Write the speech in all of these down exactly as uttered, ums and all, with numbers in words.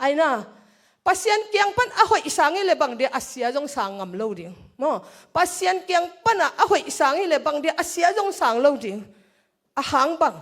Aina, Pasian kiang pan a hoih sang hi le bang dia a sia zong sang ngam lo ding. Maw, Pasian kiang pana a hoih sang hi le bang dia a sia zong sang lo ding. A hang bang,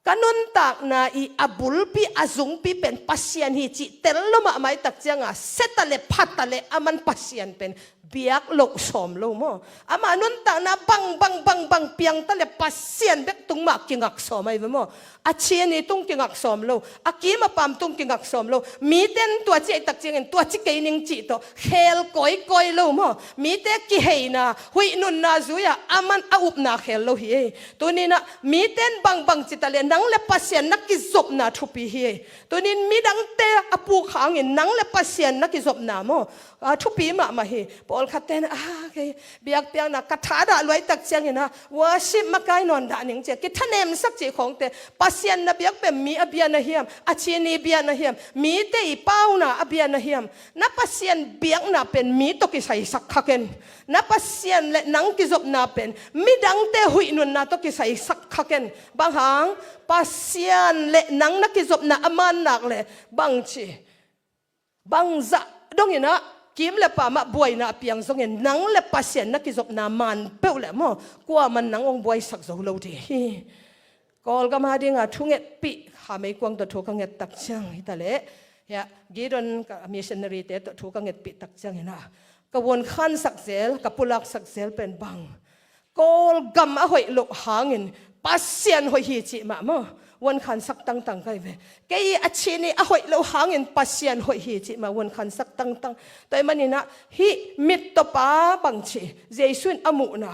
ka nuntakna i a bulpi a zungpi pen Pasian hi cih tel lo mahmah i tak cianga, seta le phata le aman Pasian pen biak loh sawm lo maw. Ama nuntakna bang bang bang bang piangta le Pasian bek tung mah kingak sawm ahi ve maw. A chini tung kingak sawm lo, a kim a pam tung kingak sawm lo. Miten tua ci ahi tak ciangin tua ci kei ning cih tawh khel kawikawi lo maw. Mite kiheina, huih nunna zui-a aman a upna khel lo hi ei. Tuninah miten bangbang cita le nang le Pasian na kizopna thupi hi. Tunin midangte a puk hangin nang le Pasian na kizopna maw, a thupi mahmah hi. Pawlkhatte in, ah, kei biakpiakna ka thadah luaitak cianginah worship makai nawn dah ning cia kithanemsak cih khawngte, Pasian na biak pen mi a bia na hiam, a chini bia na hiam, mite i pauna a bia na hiam, na Pasian biakna pen mi tawh kisaisak kha ken. Na Pasian le nang kizopna pen midangte huih nunna tawh kisaisak kha ken. Bang hang, Pasian le nang na kizopna a mannak le bangci, bangzah donginah kim le pamah buaina a piang zongin nang le Pasian na kizopna man peuh le maw, kuaman nang hong buaisak zo lo ding hi. Kawlgam a dinga thungetpih kha meikuang tawh thu ka ngettak ciang hita leh, hiah Gideon ka missionary te tawh thu ka ngetpih tak cianginah ka vuankhansak zel, ka pulaksak zel pen bang, Kawlgam a hoih loh hangin Pasian hoih hi cih mah maw, vuankhansak tangtang kai ve. Kei a chini a hoih loh hangin Pasian hoih hi cih mah vuankhansak tangtang. Tua ih maninah hih mittawpa bangci Jesu in a muhna,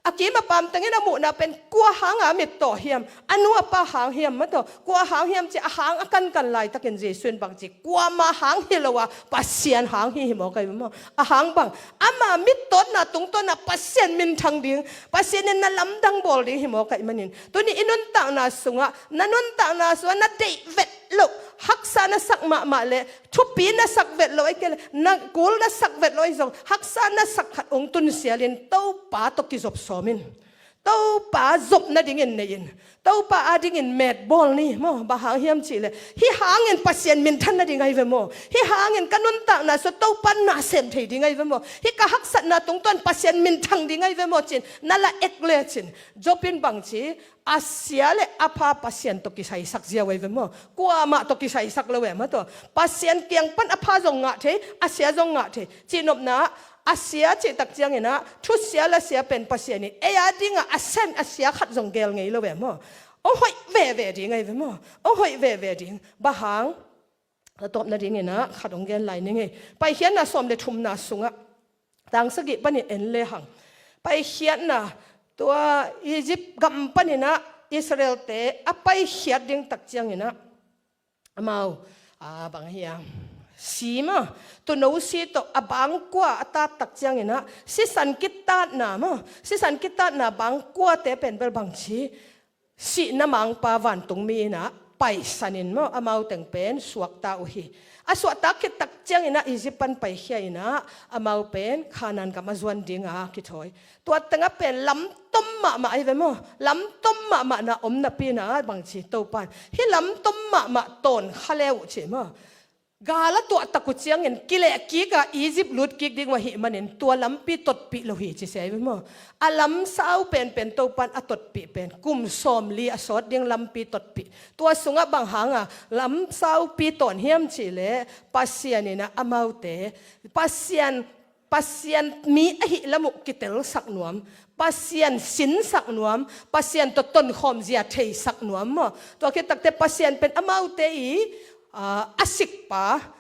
a kim a pam tengin a muhna pen kua hanga mittaw hiam, a nu a pa hang hiam maw, tua kua hang hiam ci a hang a kankan laitakin Jesu in bangci kuama hang hi lo a Pasian hang hi hi mawk ahi ve maw. A hang bang, ama mittawtna tungtawna Pasian minthang ding, Pasian in na lamdang bawl ding hi mawk ahi manin, tuni i nuntakna sungah, na nuntakna sungah na deih vet loh, haksa na sak mahmah le thupi na sak vet loh ahi kei le, na kul na sak vet loh ahi zong, haksa na sak khat hong tunsialin Topa tawh kizop sawmin. Topa zop nadingin nei-in, Topa adingin metbawl ni maw. Bang hang hiam cihleh hih hangin Pasian minthan nading ahi ve maw. Hih hangin ka nuntakna sua Topa nasem thei ding ahi ve maw. Hih ka haksatna tungtawn Pasian minthang ding ahi ve maw cin na la ek lecin, Job in bangci, a sia le a pha Pasian tawh kisaisak ziau ahi ve maw. Kuamah tawh kisaisak lo e maw tua. Pasian kiang pan a pha zong ngah thei, a sia zong ngah thei. Cihnopna, a sia cihtak cianginah thusia lasia pen Pasian in ei adingah a sen a sia khat zong gel ngei lo ve maw. Hong hoih veve ding ahi ve maw. Hong hoih veve ding. Bang hang, a tawpna dinginah khat hong gen lai ni ngei. Paikhiatna sawm le thumna sungah, tang sagih panin en lehang, Paikhiatna, tua Egypt gam paninah Israelte a paikhiat ding tak cianginah amau, a, bang hiam, si maw, tuuno si tawh a bangkua a tattak cianginah sisan kitatna maw, sisan kitatna bangkuate pen bel bangci, sihna mangpa vantungmi inah paisanin maw, amau teng pen suakta uh hi. A suakta khittak cianginah Egypt pan paikhia inah amau pen Khanaan gam a zuan dinga kithawi. Tua tengah pen lamtom mahmah ahi ve maw. Lamtom mahmahna om napi inah bangci Topan, hih lamtom mahmah tawn kha le uh ci maw. Gal a tuahtak uh ciangin kilehkika Egypt lutkik ding uh ahih manin tua lampi totpih lo hi ci se ahi ve maw. A lamsau penpen Topan a totpih pen kum sawmli a sawt ding lampi totpih. Tua sungah bang hanga lamsaupi tawn hiam cihleh Pasian inah amaute Pasian Pasian mi ahih lam uh kitelsak nuam, Pasian sinsak nuam, Pasian tawh tonkhawm zia theisak nuam maw. Tua khittakte Pasian pen amaute i, aa, a sikpa,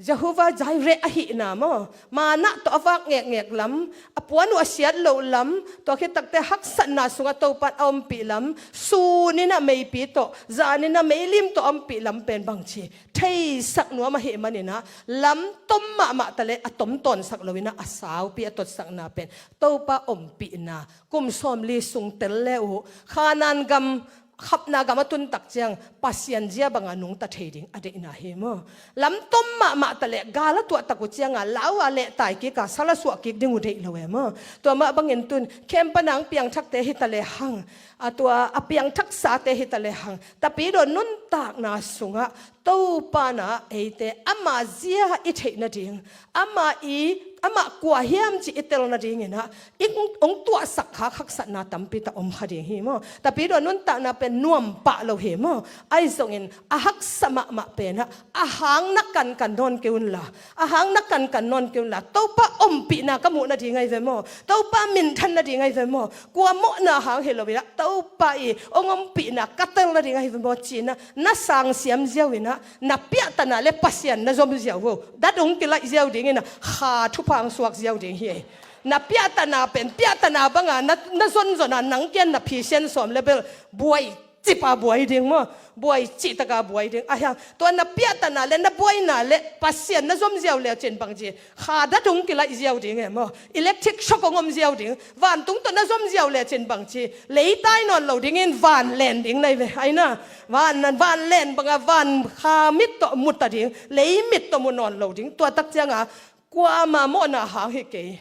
Jehovah Jireh ahihna maw. Manna tawh a vak ngekngek lam, a puan uh a siat loh lam, tua khittakte haksatna sungah Topan a ompih lam, suninah meipi tawh, zaninah meilim tawh a ompih lam pen bangci theisak nuam ahih maninah lamtom mahmah taleh a tomtawnsak loinah a saupi a totsakna pen Topa ompihna kum sawmli sung tel le uh Khanaan gam, khapna gam a tuntak ciang Pasian zia banga nungta thei ding a deihna hi maw. Lamtom mahmah taleh gal a tuahtak uh cianga lau a lehtai kika sal a suah kik ding uh deih lo e maw. Tua mah bangin tun khempana ang piangthakte hita lehang, a tua a piangthaksate hita lehang, tapidaw nuntakna sungah Topa na eite ama zia i theih nading, ama i, amah kua hiam cih i tel nadingin ah, i hong tuahsak khak haksatna tampi tak om kha ding hi maw. Tapidaw nuntakna pen nuam pah lo hi maw. Ahi zongin a haksa mahmah pen ah, a hang na kankan nawn kei unla, a hang na kankan nawn kei unla, Topa ompihna ka muh nading ahi ve maw, Topa minthan nading ahi ve maw, kua mawhna hang hi lo in ah, Topa i hong ompihna ka tel nading ahi ve maw ci-in ah, na sang siam ziau in ah, na piahtana le Pasian na zom ziau vo. Dat hong kilaih ziau dingin ah, kha thupha hong suak ziau ding hi. Na piahtana pen, piahtana banga na, na zonzon a, nang kiang na phisian sawm le bel buai cipa buai ding maw, buai cihtaka buai ding. Ahi hang, tua na piahtana le na buaina le Pasian na zom ziau le cin bangci, kha dat hong kilaih ziau ding e maw, electric shock hong om ziau ding. Vantung tawh na zom ziau le cin bangci, leitai nawn lo dingin van len ding na hi ve. Aina, van, van len banga van kha mit tawh mu ta ding, lei mit tawh mu nawn lo ding. Tua tak cianga kuama mawhna hang hi kei.